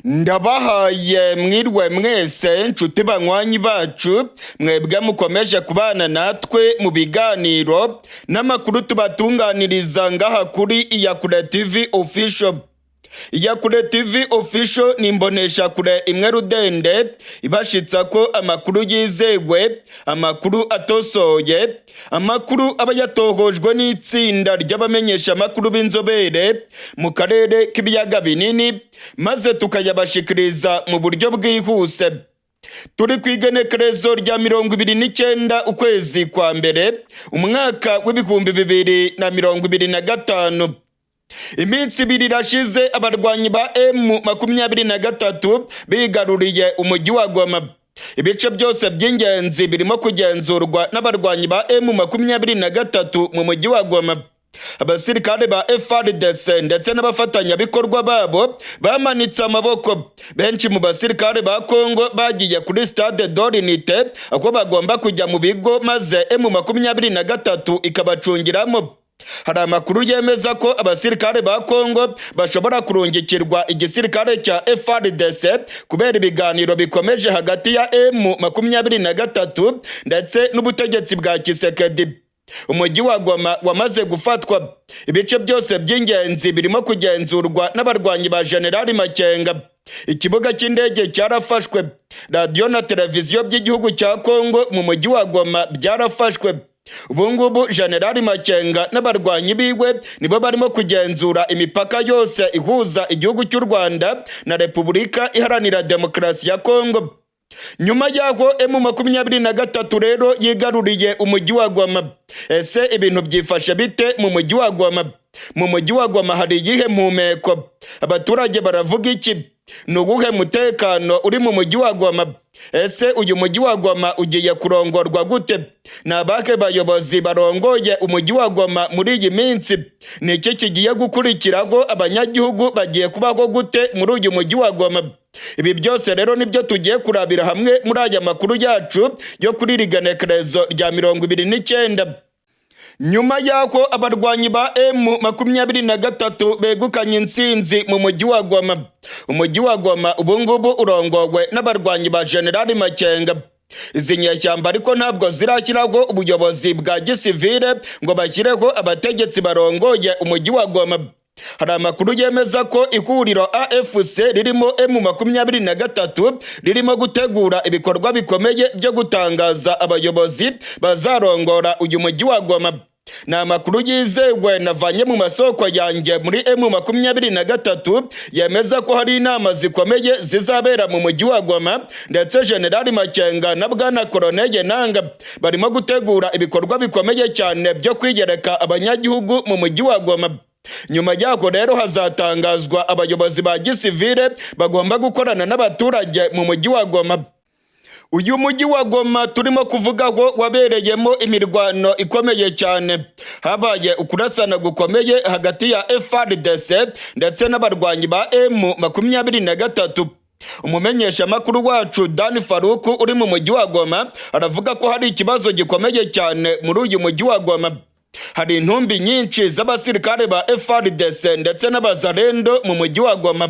Ndabahaye mwirwe mwese, nshuti banywanyi bacu, mwebwe mukomeje kubana natwe mu biganiro n'amakuru tubatunganiriza ngaha kuri Iyakure TV Official. Iyakure TV Official ni imboneshakure imwe rudende ibashitsa ko amakuru yizewe, amakuru atosoye, amakuru aba yatohojwe n'itsinda ry'abamenyesha amakuru b'inzobere mu karere k'ibiyaga binini, maze tukayabashikiriza mu buryo bwihuse. Turi ku igenekerezo rya 29 ukwezi kwa mbere, umwaka w'2025. Iminsi 2 irashize abarwanyi ba M23 bigaruriye umujyi wa Goma. Ibice byose by'ingenzi birimo kugenzurwa n'abarwanyi ba M23 mu mujyi wa Goma. Abasirikare ba FARDC ndetse n'abafatanyabikorwa babo bamanitse amaboko. Benshi mu basirikare ba Congo bagiye kuri Stade de l'Unité, aho bagomba kujya mu bigo, maze M23 ikabacungiramo. Hari amakuru yemeza ko abasirikare ba Congo bashobora kurungikirwa igisirikare cya FARDC kubera ibiganiro bikomeje hagati ya M23 ndetse n'ubutegetsi bwa Tshisekedi. Umujyi wa Goma wamaze gufatwa, ibice byose by'ingenzi birimo kugenzurwa n'abarwanyi ba Generali Makenga. Ikibuga cy'indege cyarafashwe, radiyo na televiziyo by'igihugu cya Congo mu mujyi wa Goma byarafashwe. Ubungubu Generali Makenga n'abarwanyi biwe nibo barimo kugenzura imipaka yose ihuza igihugu cy'u Rwanda na Repubulika Iharanira Demokarasi ya Congo. Nyuma y'aho M23 rero yigaruriye umujyi wa Goma, ese ibintu byifashe bite mu mujyi wa Goma? Mu mujyi wa Goma hari iyihe mpumeko? Abaturage baravuga iki? Ni uwuhe mutekano uri mu mujyi wa Goma? Ese uyu mujyi wa Goma ugiye kurongorwa gute? Ni abahe bayobozi barongoye umujyi wa Goma muri iyi minsi? Ni iki kigiye gukurikiraho? Abanyagihugu bagiye kubaho gute muri uyu mujyi wa Goma? Ibi byose rero nibyo tugiye kurabira hamwe muri aya makuru yacu yo kuri iri genekerezo rya 29. Nyuma y'aho abarwanyi ba M23 begukanye intsinzi mu mujyi wa Goma, umujyi wa Goma ubungubu urongowe n'abarwanyi ba Generali Makenga. Izi nyeshyamba ariko ntabwo zirashyiraho ubuyobozi bwa gisivile ngo bashyireho abategetsi barongoye umujyi wa Goma. Hari amakuru yemeza ko ihuriro AFC ririmo M23 ririmo gutegura ibikorwa bikomeye byo gutangaza abayobozi bazarongora uyu mujyi wa Goma. Ni amakuru yizewe navanye mu masoko yanjye muri M23, yemeza ko hari inama zikomeye zizabera mu mujyi wa Goma, ndetse Generali Makenga na Bwana Corneille Nanga barimo gutegura ibikorwa bikomeye cyane byo kwiyereka abanyagihugu mu mujyi wa Goma. Nyuma yako rero hazatangazwa abayobozi ba gisivile bagomba gukorana n'abaturage mu mujyi wa Goma. Uyu mujyi wa Goma turimo kuvugaho wabereyemo imirwano ikomeye cyane. Habaye ukurasana gukomeye hagati ya FARDC ndetse n'abarwanyi ba M23. Umumenyeshamakuru wacu Dan Faruku uri mu mujyi wa Goma aravuga ko hari ikibazo gikomeye cyane muri uyu mujyi wa Goma. Hari intumbi nyinshi z'abasirikare ba FARDC ndetse n'abazalendo mu mujyi wa Goma.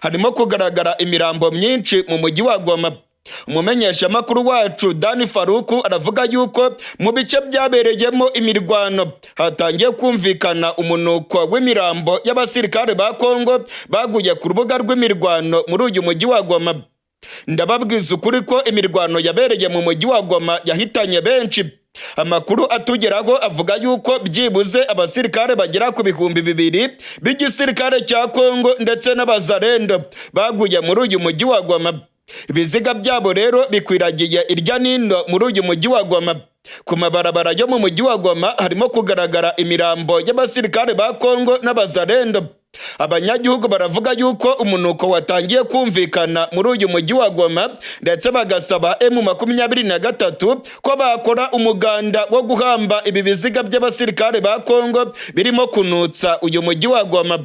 Harimo kugaragara imirambo myinshi mu mujyi wa Goma. Umumenyeshamakuru wacu Dani Faruku aravuga yuko mu bice byabereyemo imirwano hatangiye kumvikana umunuko w'imirambo y'abasirikare ba Kongo baguye ku rubuga rw'imirwano muri uyu mujyi wa Goma. Ndababwiza ukuri ko imirwano yabereye mu mujyi wa Goma yahitanye benshi. Amakuru atugeraho avuga yuko byibuze abasirikare bagera ku 2000 b'igisirikare cya Kongo ndetse n'abazalendo baguye muri uyu mujyi wa Goma. Ibiziga byabo rero bikwiragiye irya nino muri uyu mujyi wa Goma. Ku mabarabara yo mu mujyi wa Goma harimo kugaragara imirambo y'abasirikare ba Kongo n'abazalendo. Abanyagihugu baravuga yuko umunuko watangiye kumvikana muri uyu mujyi wa Goma, ndetse bagasaba M23 ko bakora umuganda wo guhamba ibi biziga by'abasirikare ba Kongo birimo kunutsa uyu mujyi wa Goma.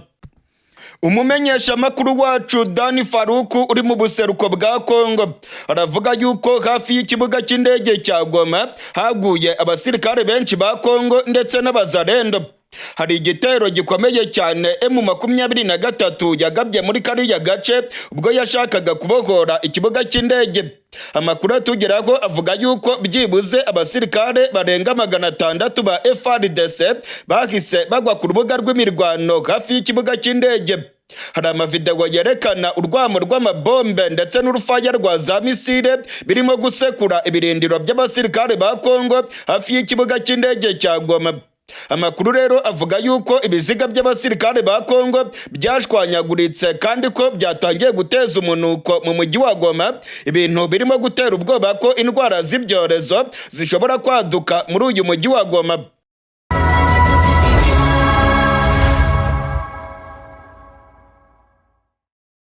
Umumenyeshamakuru wacu Dani Faruku uri mu buseruko bwa Kongo aravuga yuko hafi y'ikibuga cy'indege cya Goma haguye abasirikare benshi ba Kongo ndetse n'abazalendo. Hari igitero gikomeye cyane M23 yagabye muri kariya gace ubwo yashakaga kubohora ikibuga cy'indege. Amakuru atugeraho avuga yuko byibuze abasirikare barenga 600 ba FARDC bahise bagwa ku rubuga rw'imirwano hafi y'ikibuga cy'indege. Hari amavideo yerekana urwamo rw'amabombe ndetse n'urufaya rwa za misile birimo gusekura ibirindiro by'abasirikare ba Kongo hafi y'ikibuga cy'indege cya Goma. Amakuru rero avuga yuko ibiziga by'abasirikare ba Kongo byashwanyaguritse kandi ko byatangiye guteza umunuko mu mujyi wa Goma, ibintu birimo gutera ubwoba ko indwara z'ibyorezo zishobora kwaduka muri uyu mujyi wa Goma.